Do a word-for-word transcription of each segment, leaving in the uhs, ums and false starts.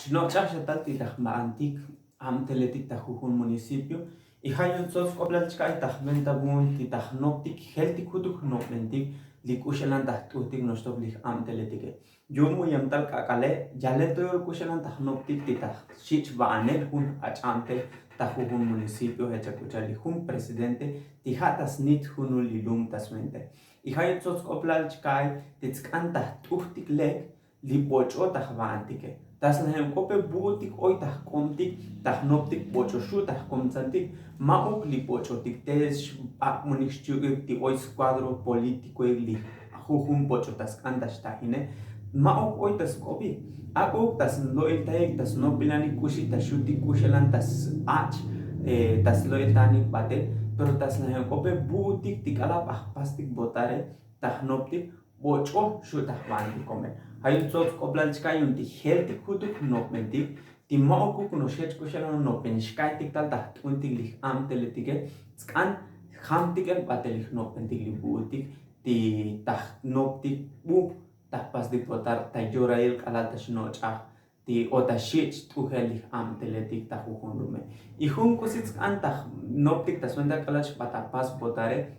Xnoch'aj xa tal ti ta jba'antik abteletik ta jujun municipio. Y ja' yu'un tsots k'oplal chka'y ta jventa vu'un ti ta jnoptik jeltik jutuk jnopbentik li k'u x'elan ta jt'ujtik noxtok li j'abteletike. Yu'un mu yem tal k'ak'ale yalel to yol k'u x'elan ta jnoptik ti ta xich' va'anel jun ach'abtel ta jujun municipio jech ak'u cha'al li jun presidente ti ja' ta snit junul li lum ta sventa. Y ja' yu'un tsots k'oplal chka'y ti tsk'an ta jt'ujtik lek li boch'o ta jva'antike. Ta slajem k'ope bu'utik oy ta jk'obtik ta jnoptik boch'o xu' ta jkomtsantik. Ma'uk li boch'otik te xbak'monik xchi'u'ik ti oy skuadro politikoik li jujun boch'o ta sk'an ta xtajine. Ma'uk oy ta sk'obik. Ak'uk ta slo'iltaik ta snopilanik k'uxi ta xutik k'u x'elan ta s-ach' ta slo'iltanik batel. Pero ta slajem k'ope bu'utik ti k'alal bajpastik votare ta jnoptik boch'o xu' ta jba'antik komel. Ja' yu'un tsots k'oplal chka'y yu'un ti jeltik jutuk jnopbentik ti ma'ukuk no'ox jech k'u x'elan nopben xka'ytik tal ta jt'untik li j'abteletike. Tsk'an jamtik el batel li jnopbentik li bu'utik ti ta jnoptik bu ta jpastik votar ta yorail k'alal ta xnoch'aj ti o ta xich' t'ujel li j'abteletik ta jujun lume. Y jun k'usi tsk'an ta jnoptik ta sventa k'alal xbat apas votare.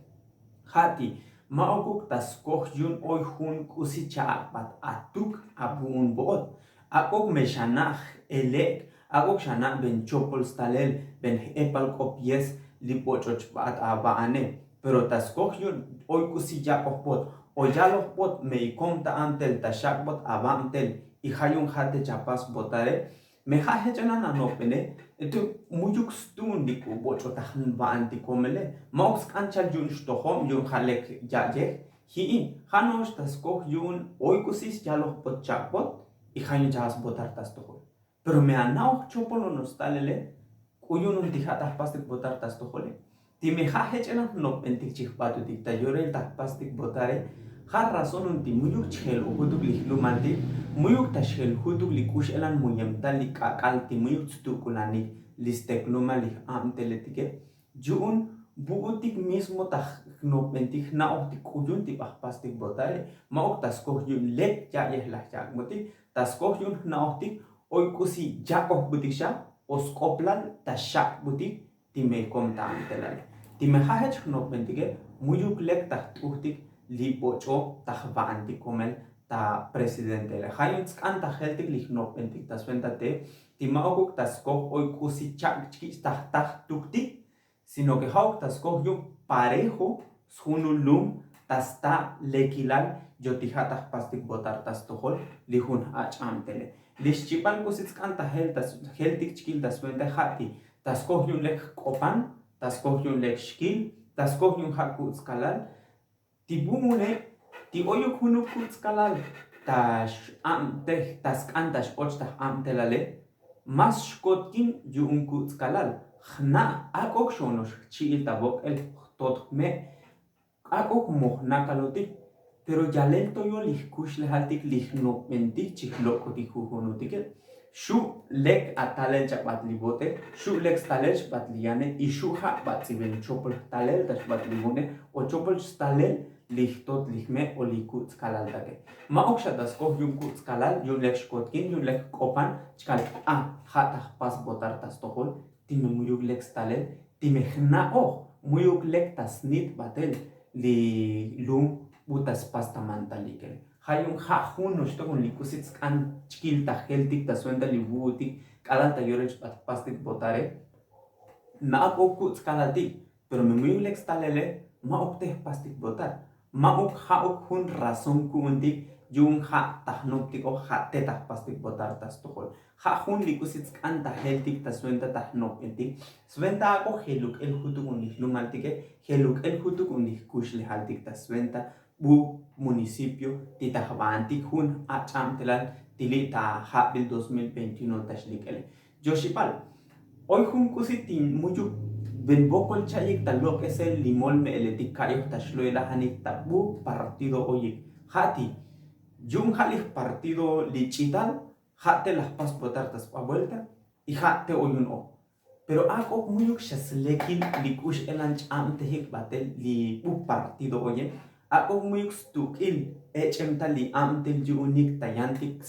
Ja' ti ma'ukuk ta skoj yu'un oy jun k'usi cha'ak'bat atuk avu'un vo'ot. Ak'uk me xana' j'elek', ak'uk xana' ven chopol stalel, ven j'epal k'op yes li boch'o chbat ava'ane. Pero ta skoj yu'un oy k'usi yak'ojbot o yalojbot me ikom ta abtel ta xak'bot avabtel y ja' yu'un ja' te chapas votare. Me ja' jech'elan anopbene eto mu'yuk stu'un li k'u boch'o ta jva'antik komele. Ma'uk sk'an cha'al yu'un xtojob yu'un ja' lek ya'yej. Ji'i ja' no'ox ta skoj yu'un oy k'usi syalojbot chak'bot y ja' yu'un chapas votar ta stojol. Pero me ana'oj chopol ono'ox stalele k'u yu'un un ti ja' ta jpastik votar ta stojole. Ti me ja' jech'elan jnopbentik chijbatutik ta yorel ta jpastik votare. Ja' razón un ti mu'yuk chjel ojutuk li jlumaltik, mu'yuk ta xjel jutuk li k'u x'elan mu yem tal li k'ak'al ti mu'yuk tstuk'ulanik li steklumal li j'abteletike. Yu'un bu'utik mismo ta jnopbentik jna'ojtik k'u yu'un ti bajpastik votare. Ma'uk ta skoj yu'un lek ya'yej laj yak'botik, ta skoj yu'un jna'ojtik oy k'usi yak'ojbutik xa o sk'oplal ta xak'butik ti me kom ta abtelale. Ti me ja' jech jnopbentike mu'yuk lek ta jt'ujtik li boch'o ta jva'antik komel ta presidentele. Ja' yu'un tsk'an ta jeltik li jnopbentik ta sventa te ti ma'ukuk ta skoj oy k'usi chak' chkich' ta jtaj tuktik. Sino ke ja'uk ta skoj yu'un parejo sjunul lum ta sta lekilal yo ti ja' ta jpastik votar ta stojol li jun ach'abtele. Li xchibal k'usi tsk'an ta jel ta jeltik chkil ta sventa ja' ti ta skoj yu'un lek jk'opan, ta skoj yu'un lek xkil, ta skoj yu'un ja' ku'tskalal. Ti bu'une ti oyuk junuk ku'tskalal ta x'abtej ta sk'an ta x'och ta j'abtelale. Mas xkotkin yu'un ku'tskalal jna' ak'ok xono'ox jchi'il ta vok'el jtot jme'. Ak'ok moj nakalotik pero yalel to yol li jkuxlejaltik li jnopbentik chijlok'otik jujunutike. Xu' lek atalel chabat li vote, xu' lek stalel xbat li yane y xu' ja' bat tz'iben chopol jtalel ta xbat li vune o chopol stalel li jtot li jme' o li ku'tskalal take. Ma'uk xa ta skoj yu'un ku'tskalal yu'un lek xkotkin yu'un lek jk'opan chkal a ja' ta jpas votar ta stojol. Ti me mu'yuk lek stalel ti me jna'oj mu'yuk lek ta snit batel li lum bu ta spas ta mantalikele. Ja' yu'un ja' jun noxtok un li k'usi tsk'an chkil ta jeltik ta sventa li vu'utik k'alal ta yorel xbat jpastik votare. Ma'uk o ku'tskalal ti pero me mu'yuk lek stalele ma'uk te jpastik votar. Ma'uk ja'uk jun razón ku'untik yu'un ja' ta jnoptik o ja' te ta jpastik votar ta stojol. Ja' jun li k'usi tsk'an ta jeltik ta sventa ta jnopbentik. Sventa ak'o jeluk'el jutuk un li jlumaltike, jeluk'el jutuk un li jkuxlejaltik ta sventa bu municipio ti ta jba'antik jun ach'abtelal ti li' ta jabil dos mil veintiuno ta xlik'ele. Yoxibal oy jun k'usi ti mu'yuk ven vokol cha'yik ta lok'esel li mol me'eletik ka'yoj ta xlo'elajanik ta bu partido oyik. Ja' ti yu'un ja' li jpartido li ch'ital ja' te laj pas votar ta sba vuelta y ja' te oyun o. Pero ak'ok mu'yuk xa slekil li k'u x'elan ch'abtejik batel li bu partido oye. Ak'ok mu'yuk stuk'il ech'em ta li abtel yu'unik ta yantik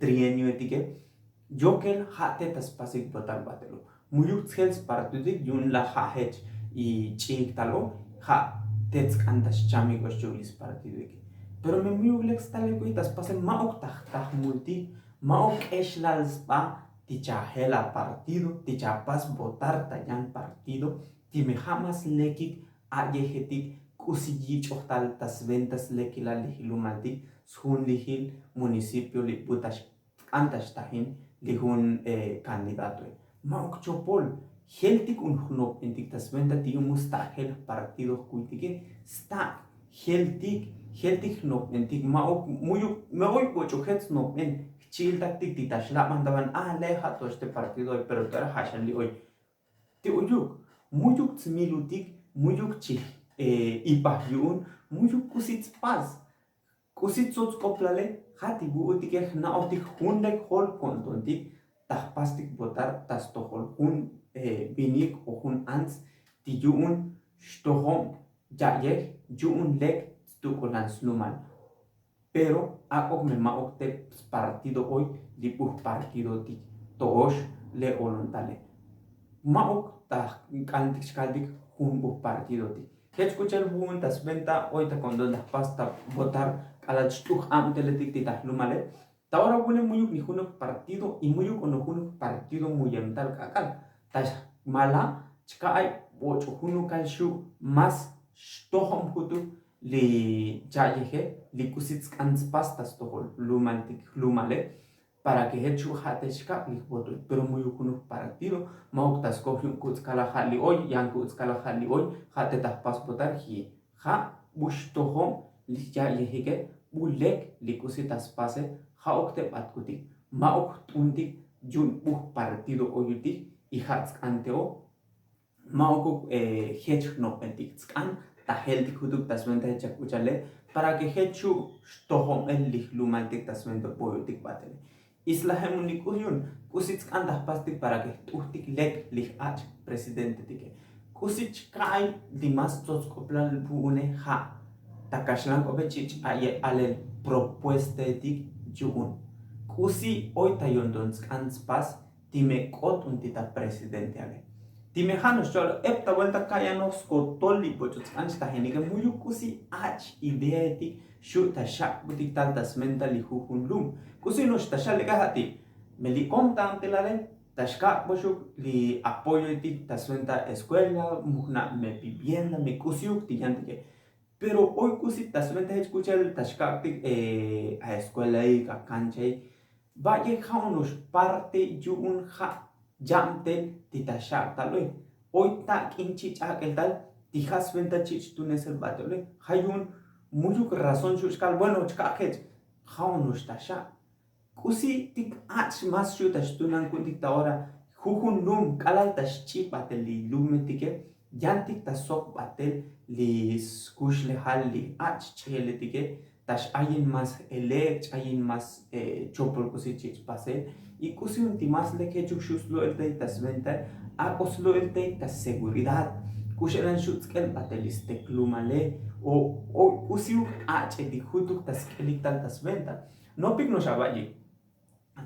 trienioetike. Yokel ja' te ta spasik votar batelo. Mu'yuk tsjel spartidoik yu'un laj ja' jech y ch'ik tal o ja' te tsk'an ta xchamik o xchi'uk li spartidoik. Pero me mu'yuk lek stalek oy ta spase ma'uk ta jtaj multik, ma'uk k'exlal sba ti chajel a partido, ti chapas votar ta yan partido, ti me ja' mas lekik a'yejetik k'usi yich'oj tal ta sventa slekilal li jlumaltik sjun lijil municipio li bu ta xk'an ta xtajin li jun kandidatoe. Ma'uk chopol jeltik un jnop'entik ta sventa ti yu'un mu sta' jel jpartido jku'ytike. Sta' jeltik jeltik jnop'entik ma'uk mu'yuk me oy boch'u jet snop'en. Jchi'iltaktik ti ta xlaban ta van a le' ja' to xte partidoe pero to era ja' xa li oy. Ti uyuk mu'yuk tsmilutik, mu'yuk chij ipaj yu'un, mu'yuk k'usi tspas, k'usi tsots k'oplale. Ja' ti vu'utike jna'ojtik jun lek jol ko'ntontik ta jpastik votar ta stojol jun vinik o jun ants ti yu'un xtojob ya'yej yu'un lek stuk'ulan slumal. Pero ak'oj me ma'uk te spartido oy li bu jpartidotik to'ox le olon tale. Ma'uk ta k'antik xkaltik jun bu jpartidotik. Jech k'u cha'al vu'un ta sventa oy ta ko'nton ta jpas ta votar k'alal xt'uj abteletik ti ta jlumale. Ta ora vu'une mu'yuk ni junuk partido y mu'yuk o no junuk partido muyem tal k'ak'al ta mala chka'ay boch'u junukal xu' mas xtojob jutuk li cha'yeje li k'usi tsk'an tspas ta stojol jlumaltik jlumale. Para ke jech xu' ja' te xkab' li jvotoy pero mu'yuk junuk partido ma'uk ta skoj yu'un ku'tskalal ja' li oy yan ku'tskalal ja' li oy. Ja' te ta jpas votar ji' ja' bu xtojob li ya'yejike bu lek li k'usi ta spase. Ja'uk te b'atkutik ma'uk jt'untik yu'un bu jpartido oyutik y ja' tsk'an te o. Ma'ukuk jech jnop'entik tsk'an ta jeltik jutuk ta sventa jech chak k'u cha'ale para ke jech xu' xtojob el li jlumaltik ta sventa boyotik b'atele. Islajem unik k'usi yu'un k'usi tsk'an ta jpastik para ke jt'ujtik lek li j'ach' presidentetike. K'usi chka'ay li mas tsots k'oplal vu'une ja' ta kaxlan k'ope chich' a'yel alel propuestetik yu'un k'usi oy ta yonton tsk'an tspas ti me k'ot un ti ta presidente ale. Ti me ja' no'ox cha'al ep ta vuelta ka'yanoj skotol li boch'u tsk'an chtajenike mu'yuk k'usi ach' ideaetik xu' ta xak'butik tal ta sventa li jujun lum. K'usi no'ox ta xa'al lek a ja' ti me li kom ta antelale ta xkak'boxuk li apoyoetik ta sventa eskuela mujna' me vivienda me k'usiuk ti yantike. Pero oy k'usi ta sventa jech k'u cha'al ta xkak'tik a eskuelaik a kanchaik. Ba'yej ja' uno'ox parte yu'un ja' yabtel ti ta xak'taloe. Oy tak'in chich' ak'el tal ti ja' sventa chich' tunesel b'atole ja' yu'un mu'yuk razón xu' chkal bueno chka'aj jech. Ja' uno'ox ta xak' k'usi tik ach' mas xu' ta xtunan ku'untik ta ora jujun lum k'alal ta xch'ib'atel li lumetike. Yantik ta sokb'atel li skuxlejal li ach' ch'i'eletike ta x'ayin mas elek' ch'ayin mas chopol k'usi chich' pasel. Y k'usi un ti mas lek jechuk xu' slo'eltej ta sventa ak'o slo'eltej ta seguridad k'u x'elan xu' tsk'elb'atel li stek lumale o k'usiuk ach'etik jutuk ta sk'elik tal ta sventa. Nopik no'ox aba'yik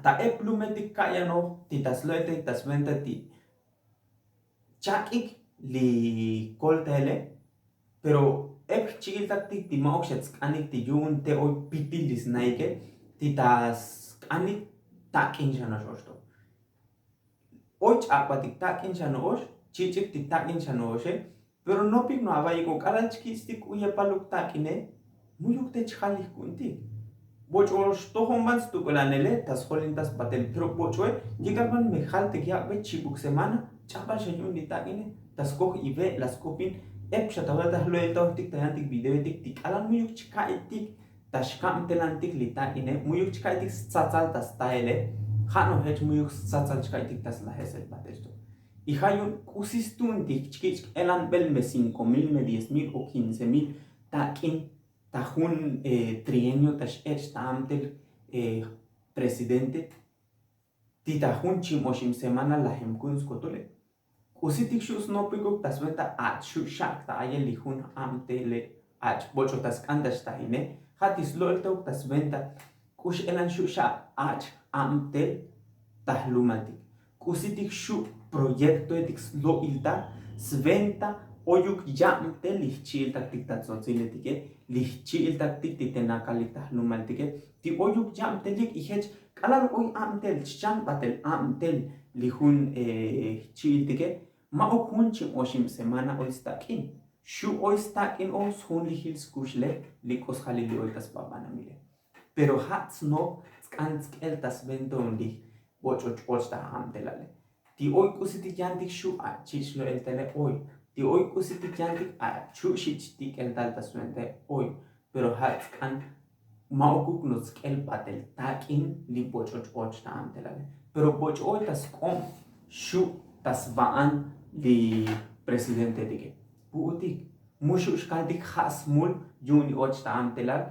ta ep lumetik ka'yanoj ti ta slo'eltej ta sventa ti chak'ik li koltele. Pero ep jchi'iltaktik ti ma'uk xa tsk'anik ti yu'un te oy pitil li snaike ti ta sk'anik tak'in xa no'ox oxto. Oy ch'ak'batik tak'in xa no'ox chich'ik ti tak'in xa no'oxe. Pero nopik no aba'yik o k'alal chkich'tik k'u yepaluk tak'ine mu'yuk te chjal li jku'untik. Boch'u xtojon ban stuk'ulanele ta sjolintas batel pero boch'ue yekal ban me jaltik yak'be chibuk semana. Ch'abal xa yu'un li tak'ine ta skoj ive' la sk'opin. Ep xa ta vuelta jlo'eltaojtik ta yantik videoetik ti k'alal mu'yuk chka'etik ta xkabtelantik li tak'ine mu'yuk chka'etik stsatsal ta staele. Ja' no jech mu'yuk stsatsal chka'etik ta slajesel batel to. Y ja' yu'un k'usi stu'untik chkich' k'elanbel me cinko mil me diez mil o quince mil tak'in ta jun trienio ta x'ech' ta abtel presidente ti ta jun chim oxib semana lajem ku'un skotole. K'usitik xu' snopikuk ta sventa ach' xu' xak' ta ayel li jun abtele ach' boch'u ta sk'an ta xtajine. Ja' ti slo'eltauk ta sventa k'u x'elan xu' xak' ach' abtel Ta jlumaltik k'usitik xu' proyektoetik slo'il ta sventa oyuk yabtel li jchi'iltaktik ta tzotziletike, li jchi'iltaktik ti te nakalik ta jlumaltike, ti oyuk yabtelik y jech k'alal oy abtel chchan batel abtel li jun jchi'iltike. Ma'uk jun chin oxib semana oy stak'in, xu' oy stak'in o sjunlijil skuxle li k'usjalil li oy ta sbabanamile. Pero ja' tsnop tsk'an tsk'el ta sventa un lij boch'och och ta abtelale. Ti oy k'usitik yantik xu' achich' lo'el tele oy, ti oy k'usitik yantik achu' xich tik'el tal ta sventa oy. Pero ja' tsk'an ma'ukuk notsk'el batel tak'in li boch'och och ta abtelale. Pero boch'och ta sk'ob xu' ta sva'an li presidentetike. Bu'utik mu xu' xkaltik ja' smul yu'un li och ta abtelal.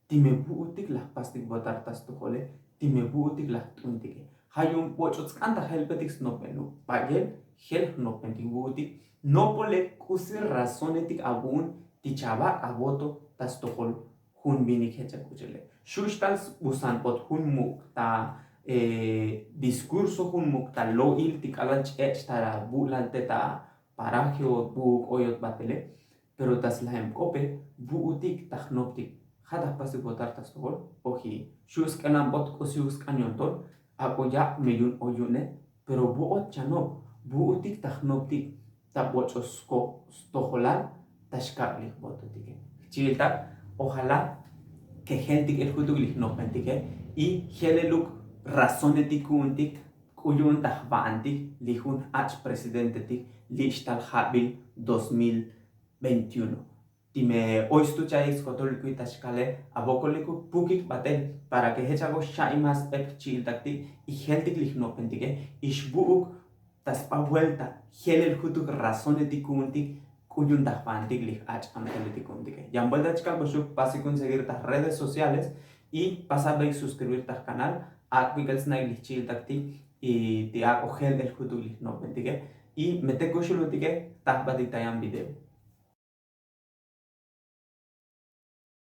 Time bu'utik laj pastik votar ta stojole, time bu'utik laj t'untike. Ja' yu'un boch'o tsk'an ta jelpetik snopbenuk bayel jel jnopbentik bu'utik. Nopole k'usi razonetik avu'un ti chavak' avoto ta stojol jun vinik jech ak'uchele. Xu' xtal sbusan ot jun muk' ta discurso, jun muk' ta lo'il ti k'alal ch'ech' ta bu'lal te ta paraje o bu'uk oyot batele. Pero ta slajem k'ope bu'utik ta jnoptik. Ja' ta jpastik votar ta stojol oji. Xu' sk'elan bot k'usiuk sk'an yonton ak'o yab' me yu'un oy yu'une. Pero bo'ot chanop bu'utik ta jnoptik ta boch'o stojolal ta xkab' li jvototike. Jchi'iltak ojala ke jeltik el jutuk li jnopentike y jeleluk razonetik ku'untik k'u yu'un ta jva'antik li jun ach' presidentetik li xtal jabil dos mil veintiuno. Time oy stucha'ik skotol li kuy ta xkale avokolikuk pukik batel para ke jech ako xa'i mas ep jchi'iltaktik y jeltik li jnopentike y xbu'uk ta sba vuelta jelel jutuk razonetik ku'untik k'u yu'un ta jva'antik li j-ach' amteletik ku'untike. Yan vuelta chikal boxuk pasik un seguir ta redes sociales y pasabeyik suscribir ta jkanal. Ak'bik'el sna'ik li jchi'iltaktik y ti ak'o jelel jutuk li jnopentike y me te kuxulutike ta jbatik ta yan video.